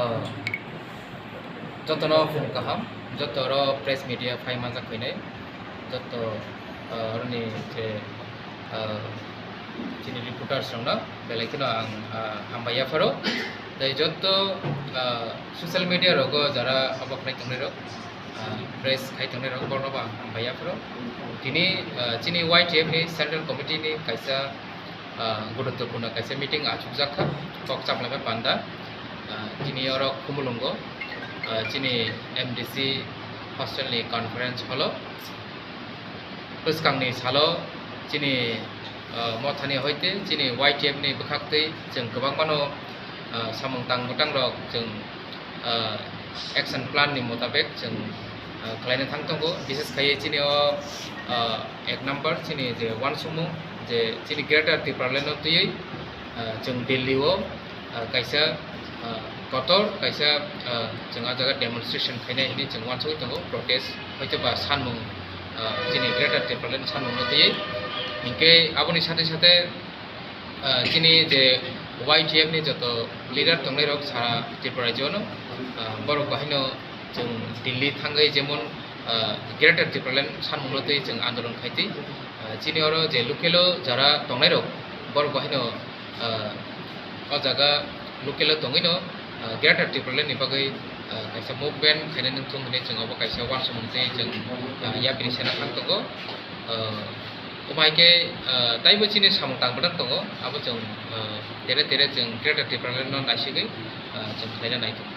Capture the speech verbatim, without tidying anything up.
Ah, jotono phung kaham, joto oro press media phai manjak khainai, joto, ah, oroni je, ah, chini reporters rokno belai kheno ang, ah, hambai yapharo. Tei joto, ah, social media rogo jara obo khlai tongnai rok, ah, press khai tongnai rok borno bo ang hambai yapharo. Tini, ah, chini Y T F ni central committee ni kaisa ah, guruttwpurno kaisa meeting achukjak kha, kok chaplaima panda. Ah, tini oro Khumulwngo, ah, chini M D C hostel ni conference hall o. Bwskangni salo chini, ah, mothani hoite chini Y T F ni bwkhaktwi chwng kwbangmano, ah, samung tang bwtang rok chwng ah, action plan ni motabek chwng, ah, khlaina thang tongo, bises khaiwi chini o, ah, ek number chini je uansukmung je chini Greater Tipraland no twiwi, ah, chwng Delhi o, ah, kaisa, ah, kotor kaisa, ah, chwng ah jaga demonstration khainai hinwi chwng uansugwi tongo, protest hoito ba sanmung, ah, chini Greater Tipraland sanmung no twiwi. Hinkhe aboni sate sate ah, chini je Y T F ni joto leader tongnai rok sara Tripura rajyo no, ah, borok bahaino chwng Delhi thangwi jemon, ah, Greater Tipraland sanmung no twi chwng andolon khaitwi. Ah, chini oro je local o jara tongnai rok borok bahaino, ah, o jaga local o tongwino, ah, Greater Tipraland ni bagwi, ah, kaisa movement khainani wngthung hinwi chwng obo kaisa uansukmung twi chwng, ah, yapri sena thang tongo. Ah, Omo hai khe, ah, taibo chini samung tang bwtang tongo, abo chwng, ah, tere tere chwng Greater Tipraland no naisigwi, ah, chwng khlaina nai tongo.